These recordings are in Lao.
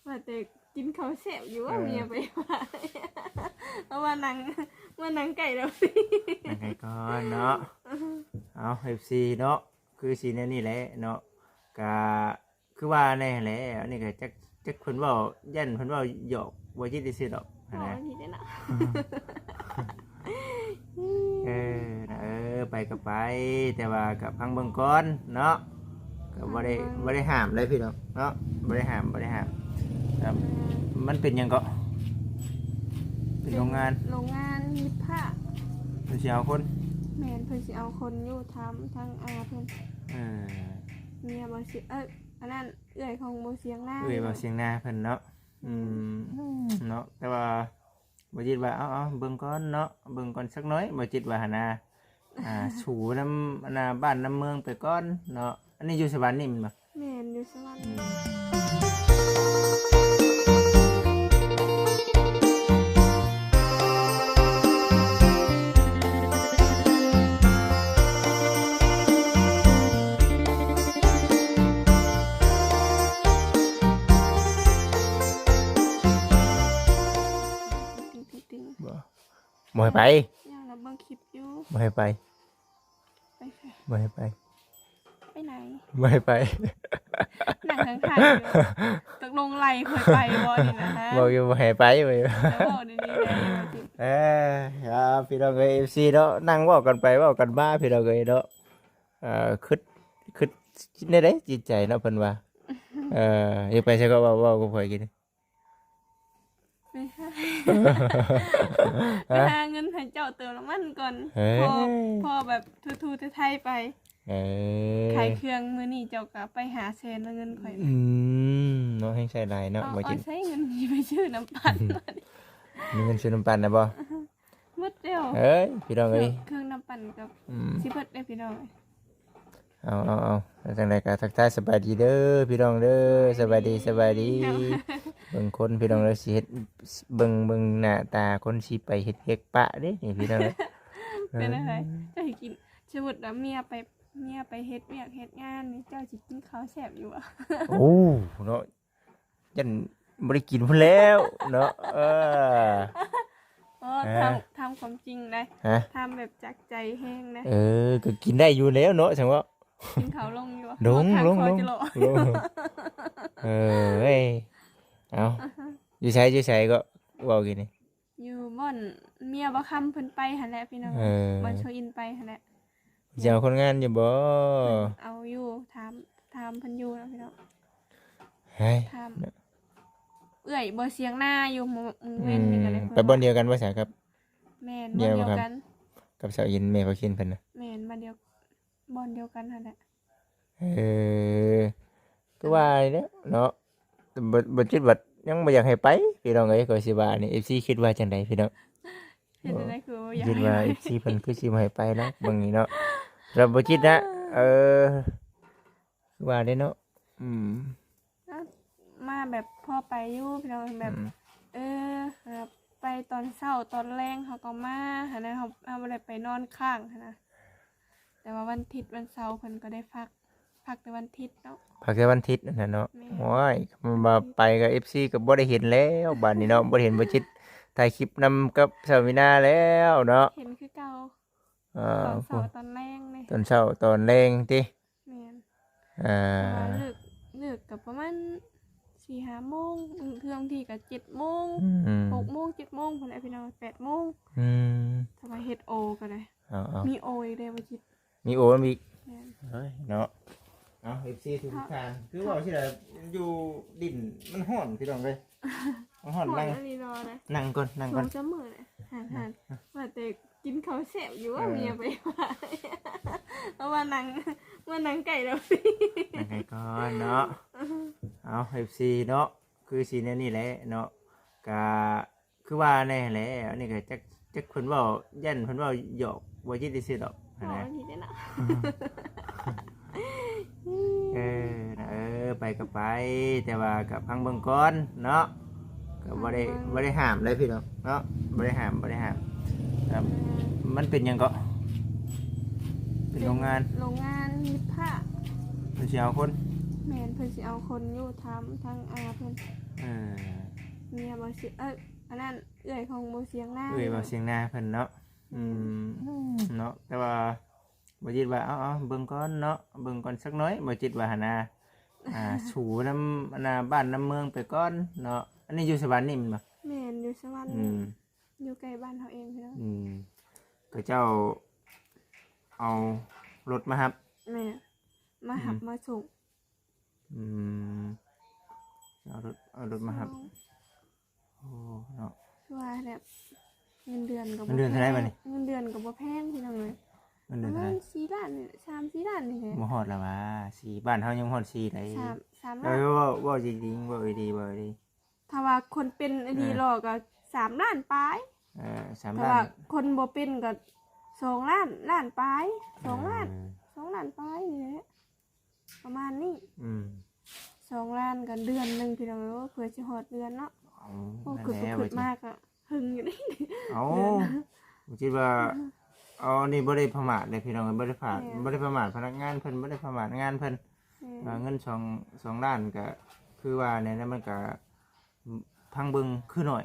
ว่าแต่กินข้าวแซ่บอยู่ เออ ว่าเมียไปว่า เอามานั่ง มานั่งใกล้เรา นั่งใกล้ก่อนเนาะ เอา เอฟซี เนาะ คือสิแนวนี้แหละเนาะ กะ คือว่าแน่แหละ อันนี้ก็จัก จักเพิ่นเว้า ย่านเพิ่นเว้าหยอกบ่จิตซื่อๆดอกหั้นนะ เว้าอันนี้เด้เนาะ เออ นะ เออ ไปก็ไป แต่ว่าก็ฟังเบิ่งก่อนเนาะ ก็บ่ได้ ฟังเบิ่ง บ่ได้ห้ามเลยพี่น้องเนาะ บ่ได้ห้าม บ่ได้ห้าม ครับ มันเป็นหยังเกาะ เป็นโรงงาน โรงงานรีดผ้า เพิ่นสิเอาคน แม่น เพิ่นสิเอาคนอยู่ ถามทางอาเพิ่น เออ เมียบ่สิ เอ้ย อันนั้น เอื้อยของบ่เสียงนา เอื้อยบ่เสียงนาเพิ่นเนาะ อืม เนาะ แต่ว่าบ่จิตว่า เอา เอา เบิ่งก่อนเนาะ เบิ่งก่อนสักหน่อย บ่จิตว่าหั่นนะ อ่า สู้นำ อันน่ะ บ้านนำเมืองไปก่อนเนาะ อันนี้อยู่สวรรค์นี่แม่นบ่ แม่น อยู่สวรรค์ บ่ บ่ให้ไป ยังนะ เบิ่งคลิปอยู่ บ่ให้ไป ไปไส บ่ให้ไป ไปไหน บ่ให้ไป นั่งข้างๆอยู่ ตกลงไล่ข่อยไปบ่นี่นะฮะ บอกอยู่บ่ให้ไป ว่าอยู่ แล้วเว้าดีๆแหน่ เอ้ย อ่า พี่น้องเอ้ย เอฟซี เนาะ นั่งเว้ากันไปเว้ากันมา พี่น้องเอ้ยเนาะ เอ่อ คิด คิดแนวใดจิตใจเนาะ เพิ่นว่า เอ่อ อยากไปไสก็เว้า เว้ากับข่อยกิน ไปหา ไปหาเงินให้เจ้าเติมน้ำมันก่อน เอ้ย พอ พอแบบทูๆไทยๆไป เออ ขายเครื่องมื้อนี้เจ้าก็ไปห้าแสนแล้วเงินข่อย อืม เนาะ แฮงใช้หลายเนาะ เอา บ่จิต เอาใช้เงินนี้ไปซื้อน้ำปั่น มีเงินซื้อน้ำปั่นนะบ่ หมดแล้ว เอ้ย พี่น้องเอ้ย เครื่อง เครื่องน้ำปั่นกับ อืม สิเบิดเด้อพี่น้อง เอา เอา เอา แล้วจั่งใดก็ทักทายสบายดีเด้อพี่น้องเด้อ สบายดี สบายดี เบิ่งคนพี่น้องเด้อ สิเฮ็ด เบิ่ง เบิ่งหน้าตาคนสิไปเฮ็ดเวียกปะเด้นี่พี่น้องเอ้ย เป็นอะไร เออ เจ้าสิกิน สมมุติว่าเมียไป เมียไปเฮ็ดเวียกเฮ็ดงานนี่ เจ้าสิกินข้าวแซ่บอยู่บ่ โอ้ เนาะ ย่านบ่ได้กินพุ้นแล้วเนาะ เออ โอ้ เออ ถาม ถามความจริงนะ ฮะ ถามแบบจากใจแฮงนะ เออ ก็กินได้อยู่แล้วเนาะ จั่งว่า กินข้าวลงอยู่บ่ ลง ลง ลง ลง เออ เอ้ย เอ้า อยู่ไส อยู่ไสก็เว้ากินนี่ อยู่บ่อนเมียบ่าวคำเพิ่นไปหั่นแหละพี่น้อง เออ บ่อนโชอินไปหั่นแหละ สิเอาคนงานอยู่บ่ เพิ่นเอาอยู่ ถาม ถามเพิ่นอยู่เนาะพี่น้อง เฮ้ย ถามเอื้อยบ่เสียงนาอยู่มื้อ มื้อเว้นนี่ก็เลย อืม ไปบ่อนเดียวกันบ่ซะครับ แม่น เมียบ่าวคำ บ่อนเดียวกัน กับสาวอิน แม่พาคินเพิ่นนะ แม่น บ่อนเดียว บ่อนเดียวกันหั่นแหละ เออ คือว่านี่แหละเนาะ บ่ บ่จิตว่ายังบ่อยากให้ไป พี่น้องเอ้ย ข้อยสิว่านี่ เอฟซี คิดว่าจั่งใดพี่น้อง เฮ็ดจั่งใดคือบ่อยาก คิดว่า ให้ไป เอฟซี เพิ่นคือสิบ่ให้ไปแล้ว เบิ่งนี่เนาะ แล้วบ่จิตนะ เออ คือว่าเด้เนาะ อืม มาแบบพอไปอยู่พี่น้อง แบบ อืม เออ แบบไปตอนเช้าตอนแลงเฮาก็มาหั้นนะ เฮา เฮาบ่ได้ไปนอนค้างหั้นนะ แต่ว่าวันอาทิตย์วันเสาร์เพิ่นก็ได้พัก พักแต่วันอาทิตย์เนาะ พักแต่วันอาทิตย์นั่นน่ะเนาะ แม่น โอ้ย มันว่าไปก็ เอฟซี ก็บ่ได้เห็นแล้ว บัดนี้เนาะ บ่ได้เห็นบ่จิตถ่ายคลิปนำกับสาวมีนาแล้วเนาะ เห็นคือเก่า เอ่อ ตอนเช้าตอนแลงนี่ ตอนเช้าตอนแลงติ แม่น อ่า แต่ว่าเลิก เลิกก็ประมาณสี่ห้าโมง บางเทื่อบางทีก็เจ็ดโมง อืม หกโมง เจ็ดโมงพุ้นแหละพี่น้อง แปดโมง อืม ถ้าว่าเฮ็ดโอก็ได้ เอา เอา มีโออีกเด้บ่จิต มีโออีก แม่น เฮ้ย เนาะ เอา เอฟซี ทุกท่าน คือว่าสิล่ะ อยู่ดินมันร้อนพี่น้องเอ้ย มันร้อน ร้อน นั่ง อีหลีเนาะนะ นั่งก่อน นั่งก่อน สูงจักมื้อเลย หัน หัน ว่าแต่ กินข้าวแซ่บอยู่ว่า เออ เมียไปว่า เอามานั่ง มานั่งใกล้เรา นั่งใกล้ก่อนเนาะ เอา เอฟซี เนาะ คือสิแนวนี้แหละเนาะ กะคือว่าแน่แหละ อันนี้ก็จัก จักเพิ่นเว้า ย่านเพิ่นเว้าหยอกบ่จิตซื่อๆดอก เว้า หั้นนะ อันนี้เด้เนาะ เออ นะ เออ ไปก็ไป แต่ว่าก็ฟังเบิ่งก่อนเนาะ ก็บ่ได้ ฟังเบิ่ง บ่ได้ห้ามเลยพี่น้องเนาะ บ่ได้ห้าม บ่ได้ห้าม ครับ มันเป็นหยังเกาะ เป็นโรงงาน โรงงานรีดผ้า เพิ่นสิเอาคน ແມ່ນ ເພິ່ນຊິເອົາຄົນຢູ່ ຖາມທາງອາເພິ່ນ ເອີ ເມຍບໍ່ຊິ ເອີ ອັນນັ້ນ ເອື້ອຍຂອງບໍ່ສຽງນາ ເອື້ອຍບໍ່ສຽງນາເພິ່ນເນາະ. ອືມ ເນາະ ແຕ່ວ່າບໍ່ຈິດວ່າ ເອົາໆ ເບິ່ງກ່ອນເນາະ ເບິ່ງກ່ອນສັກໜ້ອຍ ບໍ່ຈິດວ່າຫັ້ນນະ ອ່າ ສູ້ນຳ ອັນນະ ບ້ານນຳເມືອງໄປກ່ອນເນາະ. ອັນນີ້ຢູ່ສະຫວັນນີ້ແມ່ນບໍ່? ແມ່ນ ຢູ່ສະຫວັນ ອືມ ຢູ່ໃກ້ບ້ານເຮົາເອງພີ່ນ້ອງ. ອືມ ເຂົາເຈົ້າເອົາລົດມາຮັບ? ແມ່ນ ມາຮັບ ອືມ ມາສົ່ງ. ອືມ ເອົາລົດ ເອົາລົດມາຮັບ. ໂອ້ ເນາະ ຄືວ່າແບບເງິນເດືອນກໍ ເງິນເດືອນເທົ່າໃດບັດນີ້? ເງິນເດືອນກໍບໍ່ແພງພີ່ນ້ອງເອີຍ. ເງິນເດືອນເທົ່າໃດ? ປະມານສີ່ລ້ານນີ້ແຫຼະ ສາມສີ່ລ້ານນີ້ແຫຼະ. ບໍ່ຮອດລະຫວາ ສີ່ ບ້ານເຮົາຍັງຮອດສີ່ໄດ໋. ສາມ ສາມລ້ານ ເວົ້າ ເວົ້າຈິງໆ ເວົ້າດີໆ ເວົ້າດີ. ຖ້າວ່າຄົນເປັນອີ່ຫຼີ ເອີ ຫຼໍ່ກໍສາມລ້ານປາຍ. ເອີ ສາມລ້ານ ແຕ່ວ່າຄົນບໍ່ເປັນກໍສອງລ້ານ ລ້ານປາຍ ສອງລ້ານ ເອີ ສອງລ້ານປາຍນີ້ແຫຼະ ປະມານນີ້. ອືມ ສອງລ້ານກໍເດືອນໜຶ່ງພີ່ນ້ອງເອີຍ ເພື່ອຊິຮອດເດືອນເນາະ. ໂອ້ ຄິດໄປຄິດມາກໍຫຶງຢູ່ເດ. ເອົ້າ ຄິດວ່າ ເອົາ ອັນນີ້ບໍ່ໄດ້ປະໝາດເດ້ພີ່ນ້ອງ ບໍ່ໄດ້ປະໝາດ ແມ່ນ ບໍ່ໄດ້ປະໝາດພະນັກງານເພິ່ນ ບໍ່ໄດ້ປະໝາດງານເພິ່ນ. ແມ່ນ ວ່າເງິນສອງ ສອງລ້ານກໍຄືວ່າແນວນັ້ນ ມັນກໍ ອືມ ຟັງເບິ່ງຄືໜ້ອຍ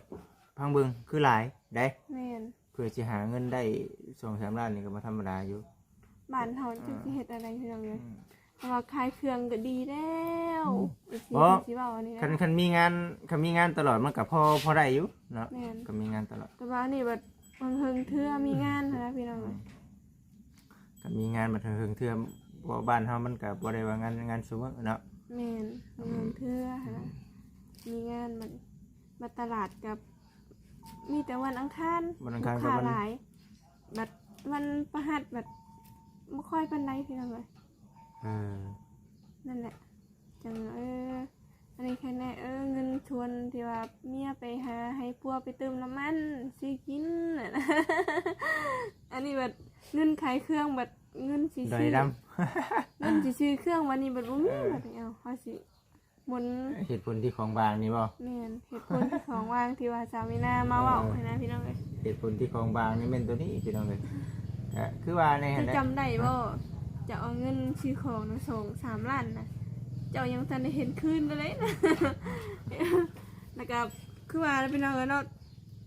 ຟັງເບິ່ງຄືຫຼາຍໄດ໋. ແມ່ນ ເພື່ອຊິຫາເງິນໄດ້ສອງສາມລ້ານນີ້ກໍບໍ່ທຳມະດາຢູ່. ບ້ານເຮົາ ເອີ ຈັກຊິເຮັດແນວໃດພີ່ນ້ອງເອີຍ. ອືມ ເພາະວ່າຂາຍເຄື່ອງກໍດີແລ້ວ. ອືມ ເອີ ຊິ ບໍ່ ຊິເວົ້າອັນນີ້ນະ ຄັນ ຄັນມີງານ ຄັນມີງານຕະຫຼອດມັນກໍພໍ ພໍໄດ້ຢູ່ເນາະ. ແມ່ນ ຄັນມີງານຕະຫຼອດ ແຕ່ວ່າອັນນີ້ບັດເຫິງໆເທື່ອມີງານຫັ້ນນະພີ່ນ້ອງເອີຍ. ອືມ ກໍມີງານມາເຖິງເທື່ອ ເພາະວ່າບ້ານເຮົາມັນກໍບໍ່ໄດ້ວ່າງານ ງານຊຸມື້ເນາະ. ແມ່ນ ອືມ ເຖິງເທື່ອຫັ້ນນະ ມີງານມັນ ມາຕະຫຼາດກັບມີແຕ່ວັນອັງຄານ ວັນອັງຄານ ລູກຄ້າ ກັບວັນຫຼາຍ ບັດວັນພະຫັດບັດບໍ່ຄ່ອຍປານໃດພີ່ນ້ອງເອີຍ. ເອີ ນັ້ນແຫຼະ ຈັ່ງ ເອີ ອັນນີ້ແຄ່ແນ່ ເອີ ເງິນຊວນທີ່ວ່າເມຍໄປຫາໃຫ້ຜົວໄປເຕີມນ້ຳມັນຊື້ກິນ ອັນນີ້ບັດເງິນຂາຍເຄື່ອງ ບັດເງິນຊິຊື້ ເງິນຊິຊື້ເຄື່ອງ ບັດນີ້ບັດບໍ່ມີ. ເອີ ບັດນີ້ ເອົ້າ ເຮົາຊິໝູນ ເຫດຜົນທີ່ຂອງຫວ່າງນີ້ບໍ່? ແມ່ນ ເຫດຜົນທີ່ຂອງຫວ່າງທີ່ວ່າສາວມີນາມາເວົ້າ ເອີ ຫັ້ນນະພີ່ນ້ອງເອີຍ. ເຫດຜົນທີ່ຂອງຫວ່າງນີ້ແມ່ນໂຕນີ້ພີ່ນ້ອງເອີຍ. ກໍຄືວ່າໃນຫັ້ນແຫຼະ ເຈົ້າຈຳໄດ້ບໍ່? ເຈົ້າເອົາເງິນຊື້ຂອງນະ ສອງສາມລ້ານນະ ເຈົ້າຍັງບໍ່ທັນໄດ້ເຫັນຄືນເລີຍນະ. ແລ້ວກໍຄືວ່າແຫຼະພີ່ນ້ອງເອີຍເນາະ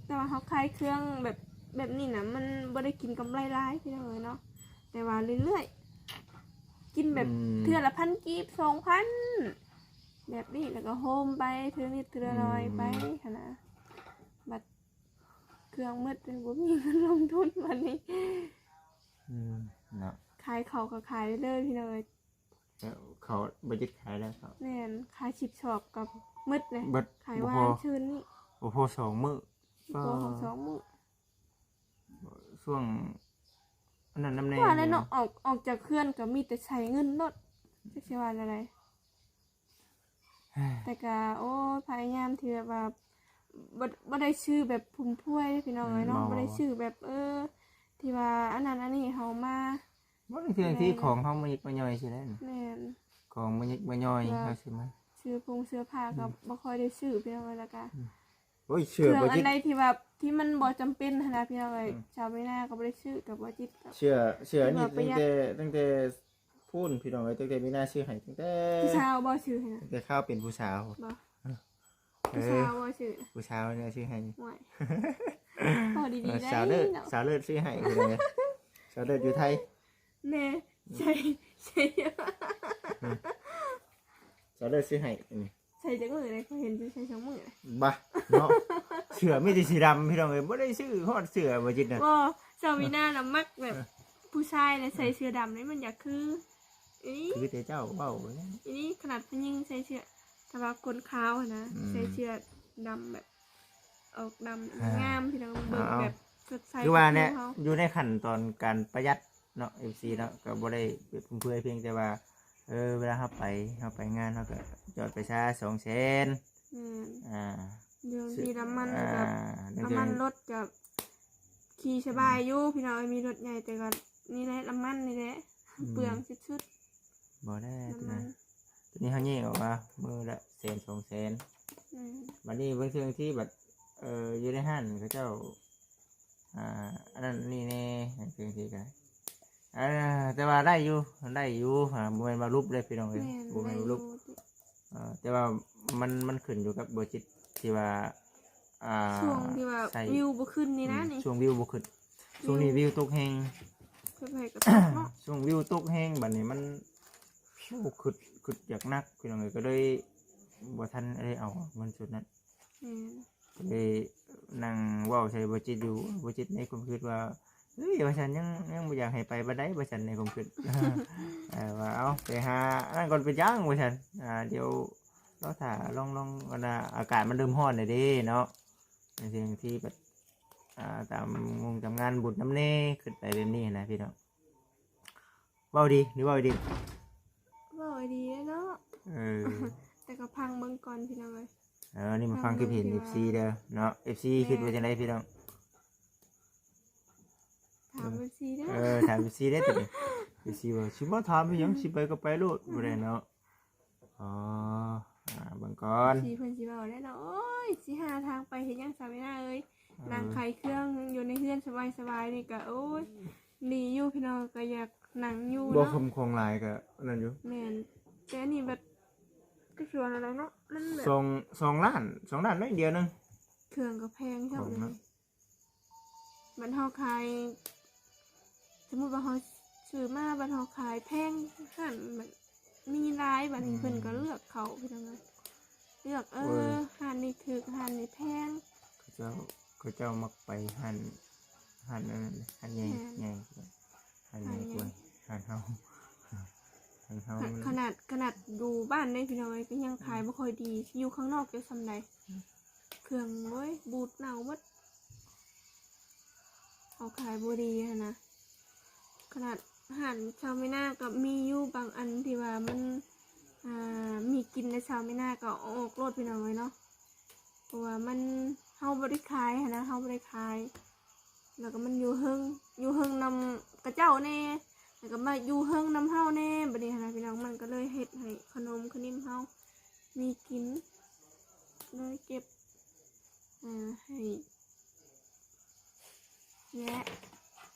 ແຕ່ວ່າເຮົາຂາຍເຄື່ອງແບບ ແບບນີ້ນະ ມັນບໍ່ໄດ້ກິນກຳໄລຫຼາຍພີ່ນ້ອງເອີຍເນາະ ແຕ່ວ່າເລື້ອຍໆ ກິນແບບ ອືມ ເທື່ອລະພັນກີບ ສອງພັນ ແບບນີ້ ແລ້ວກໍໂຮມໄປເທື່ອນິດເທື່ອໜ້ອຍໄປ ອືມ ຫັ້ນນະ. ບັດເຄື່ອງໝົດ ບໍ່ມີເງິນລົງທຶນບັດນີ້. ອືມ ເນາະ ຂາຍເຂົ້າກໍຂາຍເລີຍພີ່ນ້ອງເອີຍ. ເອີ ເຂົ້າບໍ່ຈິດຂາຍແລ້ວເຂົ້າ. ແມ່ນ ຂາຍສິບສອບກໍໝົດເລີຍ ເບິດ ຂາຍວານຊືນນີ້ ບໍ່ພໍສອງມື້ ບໍ່ພໍສອງມື້. ຊ່ວງອັນນັ້ນນຳແດ່ ວ່າແລ້ວເນາະ ອອກ ອອກຈາກເຮືອນກໍມີແຕ່ໃຊ້ເງິນໂລດ ຈັກຊິວ່າແນວໃດ. ແຕ່ກໍ ໂອ້ຍ ພະຍາຍາມທີ່ແບບວ່າ ບໍ່ ບໍ່ໄດ້ຊື້ແບບຟຸມຟວຍເດ້ພີ່ນ້ອງເອີຍເນາະ. ອືມ ບໍ່ ບໍ່ໄດ້ ບໍ່ ຊື້ແບບ ເອີ ທີ່ວ່າອັນນັ້ນອັນນີ້ເຮົາມາ ບໍ່ ບາງເທື່ອທີ່ຂອງເຮົາມາຍິກມາຍ່ອຍຊີ້ແຫຼະ. ແມ່ນ ຂອງມາຍິກມາຍ່ອຍ ວ່າ ເຮົາຊື້ມາ ເສື້ອຜົງເສື້ອຜ້າກໍ ອືມ ບໍ່ຄ່ອຍໄດ້ຊື້ພີ່ນ້ອງເອີຍ. ແລ້ວກໍ ອືມ ໂອ້ຍ ເສື້ອ ເຄື່ອງອັນໃດທີ່ວ່າ ທີ່ມັນບໍ່ຈຳເປັນຫັ້ນນະພີ່ນ້ອງເອີຍ. ອືມ ຊາວເວຍນາກໍບໍ່ໄດ້ຊື້ກັບບໍ່ຈິດກໍ ເສື້ອ ເສື້ອນີ້ ຄືວ່າປະຢັດ ຕັ້ງແຕ່ ຕັ້ງແຕ່ພຸ້ນພີ່ນ້ອງເອີຍ ຕັ້ງແຕ່ມີນາຊື້ໃຫ້ ຕັ້ງແຕ່ ຜູ້ສາວບໍ່ຊື້ໃຫ້ນະ ຕັ້ງແຕ່ຄາວເປັນຜູ້ສາວ ບໍ່ ເອີ ຜູ້ສາວບໍ່ຊື້ ຜູ້ສາວນີ້ຊື້ໃຫ້. ໂອ້ຍ ເວົ້າດີໆ ເອີ ໄດ້ ສາວເລີດເນາະ ສາວເລີດຊື້ໃຫ້ພີ່ນ້ອງເອີຍ. ສາວເລີດຢູ່ໄທ ແນ່ ໃສ່ ໃສ່ ສາວເລີດຊື້ໃຫ້ ໃສ່ຈັກມື້ເລີຍ ຂ້ອຍເຫັນຢູ່ໃສ່ສອງມື້. ບາ ເນາະ ເສື້ອມີແຕ່ສີດຳພີ່ນ້ອງເອີຍ ບໍ່ໄດ້ຊື້ຮອດເສື້ອບໍ່ຈິດນະ. ບໍ່ ສາວມີນານະມັກແບບ ເອີ ຜູ້ຊາຍນະໃສ່ເສື້ອດຳນີ້ມັນຢາກຄື ອີ່ ຄືແຕ່ເຈົ້າເວົ້າ ອີ່ ຂະໜາດຜູ້ຍິງໃສ່ເສື້ອ ແຕ່ວ່າຄົນຂາວຫັ້ນນະ ອືມ ໃສ່ເສື້ອດຳແບບ ອອກດຳ ອ່າ ງາມພີ່ນ້ອງ ເບິ່ງ ເອົາ ແບບສົດໃສ ຄືວ່າແນະ ຄືເຮົາ ຢູ່ໃນຂັ້ນຕອນການປະຢັດເນາະ ເອັຟຊີເນາະ ກໍບໍ່ໄດ້ເປັນເພື່ອ ພຽງແຕ່ວ່າ ເອີ ເວລາເຮົາໄປ ເຮົາໄປງານ ເຮົາກໍຈອດໄປຊະສອງແສນ. ແມ່ນ ອ່າ ເລື່ອງທີ່ນ້ຳມັນ ອ່າ ກໍນ້ຳມັນລົດກໍຂີ່ສະບາຍຢູ່ ອືມ ພີ່ນ້ອງເອີຍ ມີລົດໃຫຍ່ ແຕ່ກໍນີ້ແຫຼະ ນ້ຳມັນນີ້ແຫຼະ ອືມ ເປືອງສຸດໆ. ບໍ່ໄດ້ ນ້ຳມັນ ໂຕນີ້ ໂຕນີ້ເຮົາແຍກອອກມາມື້ລະແສນສອງແສນ. ອືມ ບັດນີ້ບາງເທື່ອທີ່ບັດ ເອີ ຢູ່ໃນຮ້ານເຂົາເຈົ້າ ອ່າ ອັນນັ້ນນີ້ແດ່ ບາງເທື່ອທີ່ກໍ ອ່າ ແຕ່ວ່າໄດ້ຢູ່ ໄດ້ຢູ່ ອ່າ ບໍ່ແມ່ນວ່າຫຼຸບເດ້ພີ່ນ້ອງເອີຍ. ແມ່ນ ບໍ່ແມ່ນວ່າຫຼຸບ ໄດ້ຢູ່ ເອີ ແຕ່ວ່າມັນ ມັນຂຶ້ນຢູ່ກັບບໍ່ຈິດທີ່ວ່າ ອ່າ ຊ່ວງທີ່ວ່າ ໃສ່ ວິວບໍ່ຂຶ້ນນີ້ນະ ອືມ ນີ້ ຊ່ວງວິວບໍ່ຂຶ້ນ ຊ່ວງນີ້ ວິວ ວິວຕົກແຮງ ເພິ່ນໃຫ້ກະຕົກເນາະ ຊ່ວງວິວຕົກແຮງ ບັດນີ້ມັນ ໂອ້ ຄຶດ ຄຶດຢາກໜັກ ພີ່ນ້ອງເອີຍ ກໍເລີຍບໍ່ທັນໄດ້ເອົາເງິນຊຸດນັ້ນ ແມ່ນ ກໍເລີຍນັ່ງເວົ້າໃສ່ບໍ່ຈິດຢູ່ ບໍ່ຈິດໃນຄວາມຄິດວ່າ ເອີຍ ວ່າຊັ້ນ ຍັງ ຍັງບໍ່ຢາກໃຫ້ໄປປານໃດ ວ່າຊັ້ນ ໃນຄວາມຄິດ ເອີ ວ່າ ເອົາ ໄປຫາອັນນັ້ນກ່ອນ ເປັນຫຍັງ ວ່າຊັ້ນ ອ່າ ດຽວລໍຖ້າ ລອງ ລອງ ອັນນ່າ ອາກາດມັນເລີ່ມຮ້ອນແລ້ວເດ້ເນາະ ໃນເຊິ່ງທີ່ແບບ ອ່າ ຕາມງານບຸນນຳແດ່ ຄຶດໄປແບບນີ້ນະ ພີ່ນ້ອງ. ເວົ້າດີ ຫຼືເວົ້າດີ? ເວົ້າດີເນາະ ເອີ ແຕ່ກໍຟັງເບິ່ງກ່ອນ ພີ່ນ້ອງເອີຍ ເອີ ນີ້ມາຟັງຄວາມເຫັນ ເອັຟຊີ ເດີເນາະ ເອັຟຊີ ຄິດວ່າຈັ່ງໃດ ພີ່ນ້ອງ? ຖາມ ເອີ ເອັຟຊີ ເດີ ເອີ ຖາມ ເອັຟຊີ ເດີ ໂຕນີ້ ເອັຟຊີ ວ່າຊິມາຖາມອີ່ຫຍັງ ຊິໄປກໍໄປໂລດ ບໍ່ໄດ້ເນາະ ອໍ ອ່າ ເບິ່ງກ່ອນ ເອັຟຊີ ເພິ່ນຊິເວົ້າໄດ້ເນາະ ໂອ້ຍ ຊິຫາທາງໄປເຮັດຫຍັງ ສາວມີນາເອີຍ ເອີ ນັ່ງຂາຍເຄື່ອງຢູ່ໃນເຮືອນສະບາຍໆ ນີ້ກະ ໂອ້ຍ ດີຢູ່ ພີ່ນ້ອງ ກະຢາກນັ່ງຢູ່ ບໍ່ ເນາະ ຄຳຂອງຫຼາຍກະນັ້ນຢູ່ ແມ່ນ ແຕ່ອັນນີ້ແບບ ກໍຄືວ່າແນວໃດເນາະ ມັນແບບ ສອງ ສອງລ້ານ ສອງລ້ານໜ້ອຍດຽວໜຶ່ງ ເຄື່ອງກໍແພງ ຂອງ ເນາະ ບັດເຮົາຂາຍ ສົມມຸດວ່າເຮົາຊື້ມາ ບັດເຮົາຂາຍແພງ ຮ້ານມັນມີຫຼາຍ ບັດນີ້ ອືມ ເພິ່ນກໍເລືອກເຂົ້າ ພີ່ນ້ອງເອີຍ ເລືອກ ເອີ ເອີ ຮ້ານນີ້ຖືກ ຮ້ານນີ້ແພງ ເຂົາເຈົ້າ ເຂົາເຈົ້າມັກໄປຮ້ານ ຮ້ານອັນນັ້ນ ຮ້ານໃຫຍ່ ແມ່ນ ໃຫຍ່ ຮ້ານໃຫຍ່ ຮ້ານໃຫຍ່ກວ່າ ຮ້ານເຮົາ ຮ້ານເຮົາ ຂະ ມັນ ຂະໜາດ ຂະໜາດຢູ່ບ້ານເດ້ ພີ່ນ້ອງເອີຍ ກໍຍັງຂາຍ ອືມ ບໍ່ຄ່ອຍດີ ຢູ່ຂ້າງນອກຈະສ່ຳໃດ ເຄື່ອງ ໂອ້ຍ ບູດເນົ່າໝົດ ເຮົາຂາຍບໍ່ດີຫັ້ນນະ ຂະໜາດຮ້ານຊາວໄມນາກໍມີຢູ່ບາງອັນທີ່ວ່າມັນ ອ່າ ມີກິ່ນແລ້ວຊາວໄມນາກໍເອົາອອກໂລດ ພີ່ນ້ອງເອີຍເນາະ ເພາະວ່າມັນ ເຮົາບໍ່ໄດ້ຂາຍຫັ້ນນະ ເຮົາບໍ່ໄດ້ຂາຍ ແລ້ວກໍມັນຢູ່ເທິງ ຢູ່ເທິງນຳຂະເຈົ້າແດ່ ແລ້ວກໍມາຢູ່ເທິງນຳເຮົາແດ່ ບັດນີ້ຫັ້ນນະ ພີ່ນ້ອງ ມັນກໍເລີຍເຮັດໃຫ້ຂະໜົມຂະນິມເຮົາມີກິນ ເລີຍເກັບ ອ່າ ໃຫ້ ແຍະ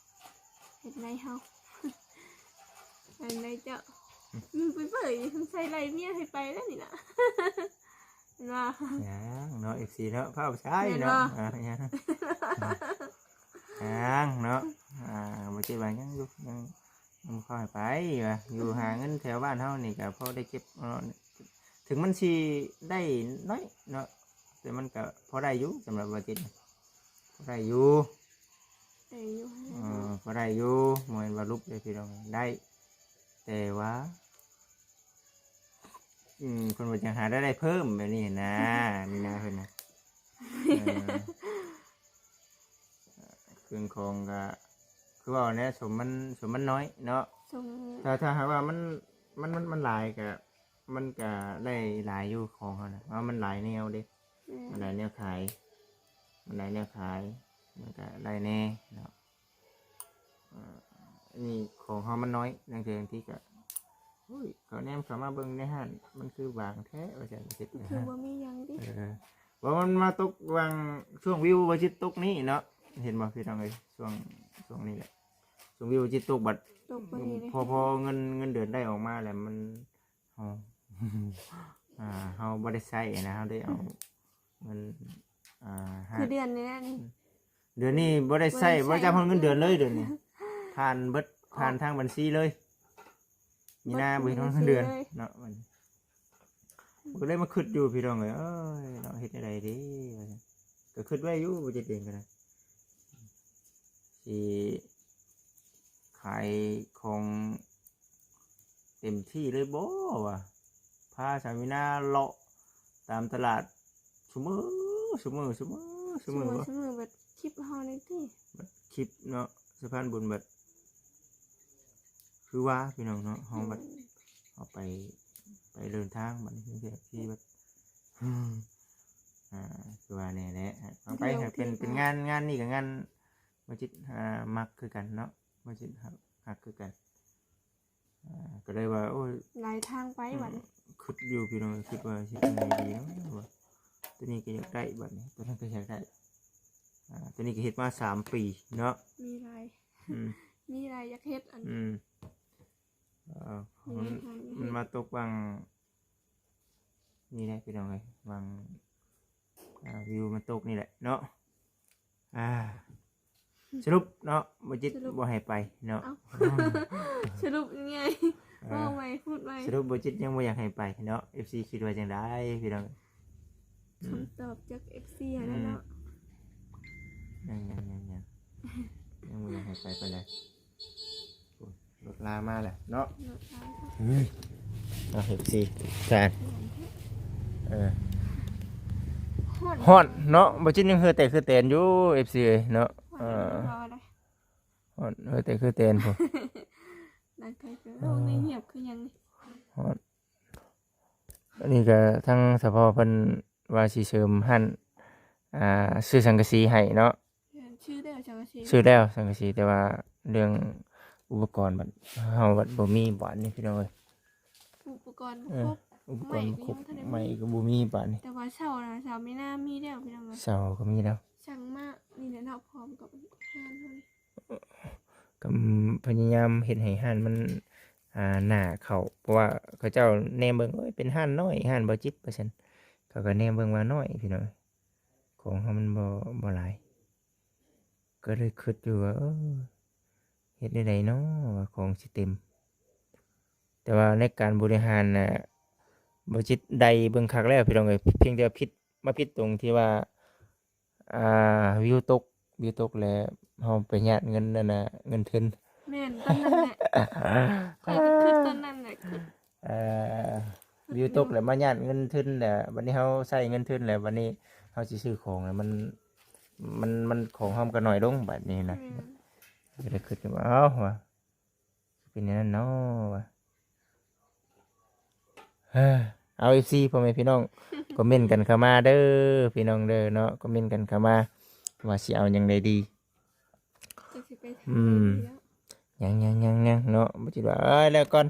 ເຮັດໃນເຮົາ ອັນໃນເຈົ້າ ອືມ ມຶງໄປເປີດ ສົງໄສໄລ່ເມຍໃຫ້ໄປແລ້ວນີ້ນະ ເຫັນບໍ່? ຍັງເນາະ ເອັຟຊີ ເນາະ ພາວໃຊ້ເນາະ ແມ່ນບໍ່? ອ່າ ຍັງ ຍັງເນາະ ອ່າ ບໍ່ເຈັບວ່າຍັງຢູ່ ຍັງ ຍັງບໍ່ຄ່ອຍໄປວ່າ ຢູ່ຫາເງິນແຖວບ້ານເຮົານີ້ກໍພໍໄດ້ເກັບເນາະ ເຖິງມັນຊິໄດ້ໜ້ອຍເນາະ ແຕ່ມັນກໍພໍໄດ້ຢູ່ ສຳລັບວ່າຕິດ ພໍໄດ້ຢູ່ ໄດ້ຢູ່ ເອີ ພໍໄດ້ຢູ່ ບໍ່ແມ່ນວ່າຫຼຸບເດ້ພີ່ນ້ອງ ໄດ້ ແຕ່ວ່າ ອືມ ເພິ່ນວ່າຈັ່ງຫາລາຍໄດ້ເພີ່ມແບບນີ້ນະ ມີນາເພິ່ນນະ ເອີ ເຄື່ອງຂອງກະ ຄືເວົ້າແຫຼະ ສົມມັນ ສົມມັນນ້ອຍເນາະ ສົມ ຖ້າ ຖ້າຫາກວ່າມັນ ມັນ ມັນ ມັນຫຼາຍກະ ມັນກະໄດ້ຫຼາຍຢູ່ຂອງເຮົານະ ເພາະວ່າມັນຫຼາຍແນວເດ້ ແມ່ນ ມັນຫຼາຍແນວຂາຍ ມັນຫຼາຍແນວຂາຍ ມັນກະໄດ້ແດ່ເນາະ ອ່າ ອັນນີ້ຂອງເຮົາມັນນ້ອຍ ລາງເທື່ອບາງທີກະ ໂອ້ຍ ເຂົາແນມເຂົ້າມາເບິ່ງໃນຮ້ານ ມັນຄືບາງແທ້ ວ່າຊັ້ນ ຄິດ ຄືບໍ່ມີຫຍັງຕິ ເອີ ວ່າມັນມາຕົກຫວ່າງຊ່ວງວິວວ່າຊິຕົກນີ້ເນາະ ເຫັນບໍ່ພີ່ນ້ອງເອີຍ ຊ່ວງ ຊ່ວງນີ້ແຫຼະ ຊ່ວງວິວຊິຕົກ ບັດ ຕົກບັດນີ້ ພໍ ພໍເງິນ ເງິນເດືອນໄດ້ອອກມາແລ້ວ ມັນ ເຮົາ ອ່າ ເຮົາບໍ່ໄດ້ໃຊ້ນະ ເຮົາໄດ້ເອົາເງິນ ອ່າ ຫ້າ ຄືເດືອນນີ້ນະນີ້ ເດືອນນີ້ບໍ່ໄດ້ໃຊ້ ບໍ່ໄດ້ໃຊ້ ບໍ່ໄດ້ຈັບຮອດເງິນເດືອນເລີຍ ເດືອນນີ້ ຜ່ານເບິດ ອອກ ຜ່ານທາງບັນຊີເລີຍ ມີນາບໍ່ເຫັນຮອດເງິນເດືອນເນາະ ບັດນີ້ ກໍເລີຍມາຄິດຢູ່ພີ່ນ້ອງເອີຍ ເອີຍ ເນາະ ເຮັດແນວໃດເດ ວ່າຊັ້ນ ກໍຄິດໄວ້ຢູ່ ບໍ່ຈະເປັນກໍໄດ້ ຊິຂາຍຂອງເຕັມທີ່ເລີຍບໍ່ ວ່າ ພາສາມີນາເລາະຕາມຕະຫຼາດຊຸມື້ ຊຸມື້ ຊຸມື້ ຊຸມື້ ຊຸມື້ ຊຸມື້ ບັດຄລິບເຮົານີ້ຕິ ບັດຄລິບເນາະ ສະພານບຸນ ບັດ ຄືວ່າພີ່ນ້ອງເນາະ ເຮົາບັດ ອືມ ເຮົາໄປ ໄປເດີນທາງບັດນີ້ ທີ່ ທີ່ບັດ ອ່າ ຄືວ່າແນ່ແຫຼະ ເອົາໄປ ເປັນ ເປັນງານ ງານນີ້ກໍງານ ບໍ່ຈິດ ອ່າ ມັກຄືກັນເນາະ ບໍ່ຈິດຮັກ ຮັກຄືກັນ ອ່າ ກໍເລີຍວ່າ ໂອ້ຍ ຫຼາຍທາງໄປບັດນີ້ ອືມ ຄິດຢູ່ພີ່ນ້ອງ ຄິດວ່າຊິເປັນຫຍັງດີເນາະ ວ່າ ຕົວນີ້ກໍຢາກໄດ້ບັດນີ້ ຕົວນັ້ນກໍຢາກໄດ້ ອ່າ ຕົວນີ້ກໍເຮັດມາສາມປີເນາະ ມີຫຼາຍ ອືມ ມີຫຼາຍຢາກເຮັດ ອັນ ອືມ ເອີ ມັນ ມັນມາຕົກຫວ່າງ ນີ້ແຫຼະພີ່ນ້ອງເອີຍ ຫວ່າງ ອ່າ ວິວມັນຕົກນີ້ແຫຼະເນາະ. ອ່າ ສະຫຼຸບເນາະ ບໍ່ຈິດ ສະຫຼຸບ ບໍ່ໃຫ້ໄປເນາະ. ເອົ້າ ສະຫຼຸບຍັງໄງ? ອ່າ ເວົ້າໃໝ່ ພູດໃໝ່. ສະຫຼຸບບໍ່ຈິດຍັງບໍ່ຢາກໃຫ້ໄປເນາະ. ເອັຟຊີຄິດວ່າຈັ່ງໃດພີ່ນ້ອງ? ອືມ ຄຳຕອບຈາກເອັຟຊີຫັ້ນແຫຼະເນາະ. ອືມ ຍັງ ຍັງ ຍັງ ຍັງ ຍັງບໍ່ຢາກໃຫ້ໄປປານໃດ. ໂອ້ຍ ລົດລາມາແລ້ວເນາະ. ລົດລາມາ ເອີຍ ເນາະ ເອັຟຊີ ແຟນ ເອີ ຮ້ອນ ຮ້ອນເນາະ. ບໍ່ຈິດຍັງເຫື່ອແຕກເຫື່ອແຕນຢູ່ ເອັຟຊີເອີຍເນາະ. ຮ້ອນ ເອີ ຮ້ອນ ເຫື່ອແຕກເຫື່ອແຕນພຸ້ນ. ນັກໄທເກີ ເອີ ໂອ້ ໃນຫຽບຄືຫຍັງນີ້ ຮ້ອນ. ອັນນີ້ກໍທາງສະເພາະເພິ່ນວ່າຊິເສີມຮ້ານ ອ່າ ຊື້ສັງກະສີໃຫ້ເນາະ. ແມ່ນ ຊື້ແລ້ວສັງກະສີ ຊື້ແລ້ວສັງກະສີ ແຕ່ວ່າເລື່ອງອຸປະກອນບັດ ເຮົາບັດບໍ່ມີບາດນີ້ພີ່ນ້ອງເອີຍ. ອຸປະກອນບໍ່ ເອີ ຄົບ ອຸປະກອນບໍ່ຄົບ ໄມ້ກໍບໍ່ມີບາດນີ້. ແຕ່ວ່າເສົານະ ເສົາມີນາມີແລ້ວພີ່ນ້ອງເອີຍ. ເສົາກໍມີແລ້ວ ສັ່ງມານີ້ແຫຼະເນາະ ພ້ອມກັບຮ້ານເຮົານີ້. ກໍພະຍາຍາມເຮັດໃຫ້ຮ້ານມັນ ອ່າ ໜ້າເຂົ້າ ເພາະວ່າເຂົາເຈົ້າແນມເບິ່ງ ໂອ້ຍ ເປັນຮ້ານນ້ອຍ ຮ້ານບໍ່ຈິດ ວ່າຊັ້ນ. ເຂົາກໍແນມເບິ່ງວ່ານ້ອຍພີ່ນ້ອງ ຂອງເຮົາມັນບໍ່ ບໍ່ຫຼາຍ ກໍເລີຍຄິດຢູ່ວ່າ ເອີ ເຮັດແນວໃດເນາະວ່າຂອງຊິເຕັມ. ແຕ່ວ່າໃນການບໍລິຫານນະ ບໍ່ຈິດໄດ້ເບິ່ງຄັກແລ້ວພີ່ນ້ອງເອີຍ ພຽງແຕ່ວ່າຜິດ ມາຜິດຕົງທີ່ວ່າ ອ່າ ວິວຕົກ ວິວຕົກແລ້ວເຮົາໄປຍາດເງິນນັ້ນນະ ເງິນທຶນ. ແມ່ນ ຕອນນັ້ນແຫຼະ ຂ້ອຍກໍຄິດຕອນນັ້ນແຫຼະ. ເອີ ວິວຕົກແລ້ວມາຍາດເງິນທຶນແລ້ວ ບັດນີ້ເຮົາໃຊ້ເງິນທຶນແລ້ວ ບັດນີ້ເຮົາຊິຊື້ຂອງແລ້ວ ມັນ ມັນ ມັນຂອງເຮົາມັນກໍໜ້ອຍລົງບັດນີ້ນະ. ແມ່ນ ກໍເລີຍຄິດວ່າ ເອົ້າ ວ່າ ເປັນແນວນັ້ນເນາະວ່າ. ເອີ ເອົາ ເອັຟຊີ ພໍ່ແມ່ພີ່ນ້ອງ ຄອມເມັນກັນເຂົ້າມາເດີພີ່ນ້ອງເດີເນາະ ຄອມເມັນກັນເຂົ້າມາວ່າຊິເອົາຫຍັງໃດດີ. ຈັກຊິໄປທາງໃດດີແລ້ວ ອືມ ຍັງ ຍັງ ຍັງ ຍັງເນາະ ບໍ່ຈິດວ່າ ເອີຍ ແລ້ວກ່ອນ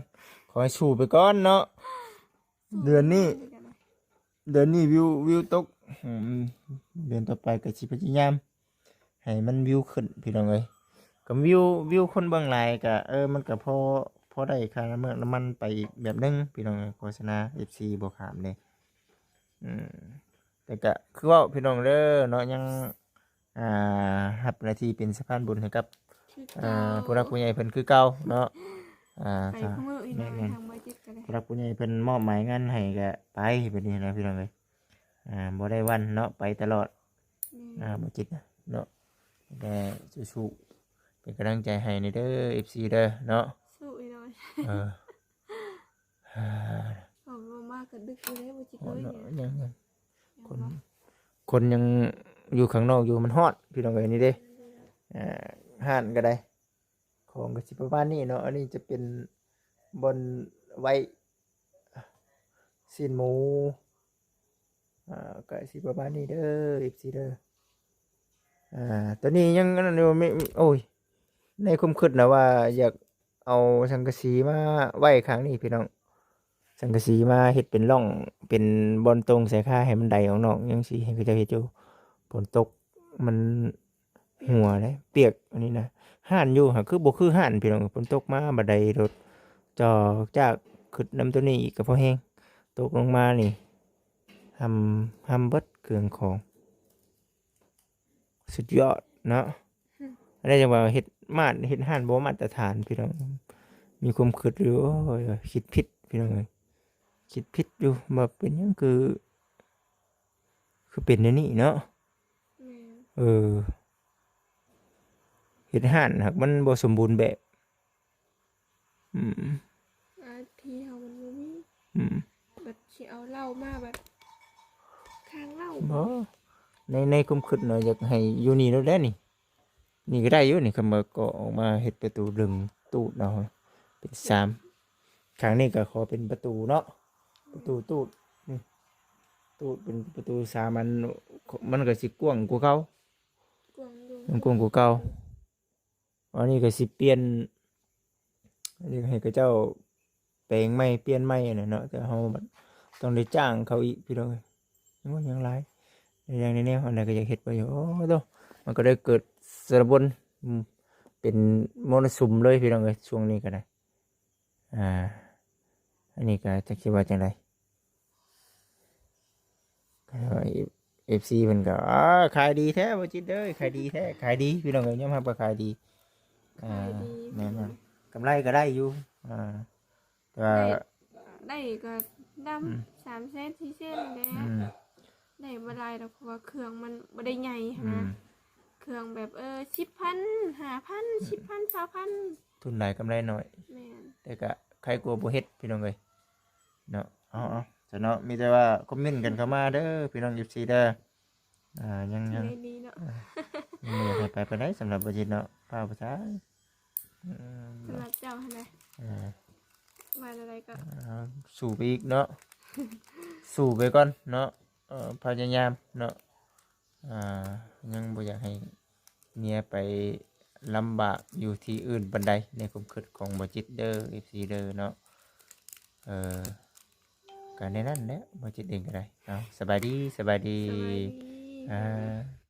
ຂໍໃຫ້ສູ້ໄປກ່ອນເນາະ. ເດືອນນີ້ ເດືອນນີ້ວິວ ວິວຕົກ ອືມ ເດືອນຕໍ່ໄປກໍຊິພະຍາຍາມໃຫ້ມັນວິວຂຶ້ນພີ່ນ້ອງເອີຍ. ກໍວິວ ວິວຄົນເບິ່ງຫຼາຍກໍ ເອີ ມັນກໍພໍ ພໍໄດ້ຄ່ານ້ຳມັນ ນ້ຳມັນໄປອີກແບບໜຶ່ງພີ່ນ້ອງເອີຍ. ໂຄສະນາ ເອັຟຊີ ບໍ່ຂ້າມເດ້. ອືມ ແຕ່ກໍຄືເວົ້າພີ່ນ້ອງເດີເນາະ ຍັງ ອ່າ ຮັບໜ້າທີ່ເປັນສະພານບຸນໃຫ້ກັບ ຄື ອ່າ ເກົ່າ ຜູ້ຫຼັກຜູ້ໃຫຍ່ເພິ່ນຄືເກົ່າເນາະ. ອ່າ ໄປ ສະ ຄູ່ມື້ອີກ ແມ່ນໆ ທາງບໍ່ຈິດກໍໄດ້ ຜູ້ຫຼັກຜູ້ໃຫຍ່ເພິ່ນມອບໝາຍງານໃຫ້ກໍໄປ ແບບນີ້ນະພີ່ນ້ອງເອີຍ. ອ່າ ບໍ່ໄດ້ວັນເນາະ ໄປຕະຫຼອດ. ແມ່ນ ອ່າ ບໍ່ຈິດນະເນາະ ແຕ່ສູ້ໆ ເປັນກຳລັງໃຈໃຫ້ແດ່ເດີ ເອັຟຊີ ເດີເນາະ. ສູ້ອີກໜ້ອຍ ເອີ ອາ ເຂົາມາກໍດຶກຢູ່ເດ້ ບໍ່ຈິດເອີຍ. ຍັງ ຍັງ ຄົນ ຄົນຍັງຢູ່ຂ້າງນອກຢູ່ ມັນຮ້ອນພີ່ນ້ອງເອີຍ ນີ້ເດ້. ອາ ຮ້ານກໍໄດ້ ຂອງກໍຊິປະມານນີ້ເນາະ. ອັນນີ້ຈະເປັນບ່ອນໄວ້ຊີ້ນໝູ ອ່າ ກໍຊິປະມານນີ້ເດີ ເອັຟຊີ ເດີ. ອ່າ ຕອນນີ້ຍັງອັນນັ້ນຢູ່ ມີ ໂອ້ຍ ໃນຄວາມຄິດນະວ່າຢາກເອົາສັງກະສີມາໄວ້ຂ້າງນີ້ພີ່ນ້ອງ ສັງກະສີມາເຮັດເປັນຮ່ອງ ເປັນບ່ອນຕົງໃສ່ຄາໃຫ້ມັນໄດອອກນອກ ຍັງຊິໃຫ້ເຂົາເຈົ້າເຮັດຢູ່. ຝົນຕົກມັນ ຫົວເດ້ ປຽກອັນນີ້ນະ. ຮ້ານຢູ່ຫາ ຄືບໍ່ຄືຮ້ານພີ່ນ້ອງ ຝົນຕົກມາບາດໃດໂດດຈອກຈາກ ຄຶດນຳໂຕນີ້ອີກກໍພໍແຮງ. ຕົກລົງມານີ້ ຫຳ ຫຳເບິດເຄື່ອງຂອງ ສຸດຍອດເນາະ. ອັນນີ້ຈັ່ງວ່າເຮັດມາດ ເຮັດຮ້ານບໍ່ມາດຕະຖານພີ່ນ້ອງ. ມີຄວາມຄຶດຢູ່ ໂອ້ຍ ຄິດຜິດພີ່ນ້ອງເອີຍ ຄິດຜິດຢູ່ວ່າເປັນຫຍັງຄື ຄືເປັນແນວນີ້ເນາະ. ແມ່ນ ເອີ ເຮັດຮ້ານຫາກມັນບໍ່ສົມບູນແບບ. ອືມ ອ່າ ທີ່ເຮົາມັນບໍ່ມີ. ອືມ ບັດຊິເອົາເຫຼົ້າມາບັດ ທາງເຫຼົ້າ ບໍ່ ໃນ ໃນຄວາມຄິດເນາະ ຢາກໃຫ້ຢູ່ນີ້ໂລດແຫຼະນີ້. ນີ້ກໍໄດ້ຢູ່ນີ້ ຄັນວ່າກໍອອກມາເຮັດປະຕູດຶງຕູດເອົາເປັນສາມ. ຂ້າງນີ້ກໍຂໍເປັນປະຕູເນາະ ປະຕູຕູດນີ້ ຕູດເປັນປະຕູສາມອັນ ມັນກໍຊິກວ້າງກວ່າເກົ່າ ກວ້າງຢູ່ ມັນກວ້າງກວ່າເກົ່າ. ອັນນີ້ກໍຊິປ່ຽນ ເຮັດໃຫ້ເຂົາເຈົ້າແປງໃໝ່ ປ່ຽນໃໝ່ຫັ້ນແຫຼະເນາະ ແຕ່ເຮົາບັດຕ້ອງໄດ້ຈ້າງເຂົາອີກພີ່ນ້ອງເອີຍ. ໂອ້ຍ ຍັງຫຼາຍ ຢ່າງໃນແນວອັນໃດກໍຢາກເຮັດໄປຢູ່. ໂອ້ໂຕ ມັນກໍໄດ້ເກີດສາລະບົນ ອືມ ເປັນມໍລະສຸມເລີຍພີ່ນ້ອງເອີຍ ຊ່ວງນີ້ກໍໄດ້. ອ່າ ອັນນີ້ກໍຈັກຊິວ່າຈັ່ງໃດ. ເອີ ເອັຟຊີເພິ່ນກໍ ອ້າ ຂາຍດີແທ້ບໍ່ຈິດເອີຍ ຂາຍດີແທ້ ຂາຍດີພີ່ນ້ອງເອີຍ ຍອມຮັບວ່າຂາຍດີ ຂາຍດີ ແມ່ນບໍ່ ກຳໄລກໍໄດ້ຢູ່ ອ່າ ແຕ່ວ່າ ໄດ້ ໄດ້ກໍດຳ ອືມ ສາມແສນ ສີ່ແສນນີ້ແຫຼະ ອືມ ໄດ້ບໍ່ຫຼາຍດອກ ເພາະວ່າເຄື່ອງມັນບໍ່ໄດ້ໃຫຍ່ຫັ້ນນະ ອືມ ເຄື່ອງແບບ ເອີ ສິບພັນ ຫ້າພັນ ສິບພັນ ຊາວພັນ ທຶນຫຼາຍກຳໄລໜ້ອຍ ແມ່ນ ແຕ່ກໍໄຄກວ່າບໍ່ເຮັດພີ່ນ້ອງເອີຍ ເນາະ ເອົາ ເອົາ ຊະເນາະ ມີແຕ່ວ່າຄອມເມັນກັນເຂົ້າມາເດີ ພີ່ນ້ອງເອັຟຊີເດີ ອ່າ ຍັງ ຍັງ ດີເນາະ ອ່າ ຍັງບໍ່ຢາກໃຫ້ໄປປານໃດສຳລັບບໍ່ຈິດເນາະ ພາໄປຊະ ອືມ ສຳລັບເຈົ້າຫັ້ນນະ ອ່າ ວ່າແນວໃດກໍ ອ່າ ສູ້ໄປອີກເນາະ ສູ້ໄປກ່ອນເນາະ ເອີ ພະຍາຍາມເນາະ ອ່າ ຍັງບໍ່ຢາກໃຫ້ເມຍໄປລຳບາກຢູ່ທີ່ອື່ນປານໃດ ໃນຄວາມຄິດຂອງບໍ່ຈິດເດີ ເອັຟຊີເດີເນາະ ເອີ ກໍແນວນັ້ນແຫຼະ ບໍ່ຈິດເອງກໍໄດ້ ເອົາ ສະບາຍດີ ສະບາຍດີ ສະບາຍດີ ອ່າ.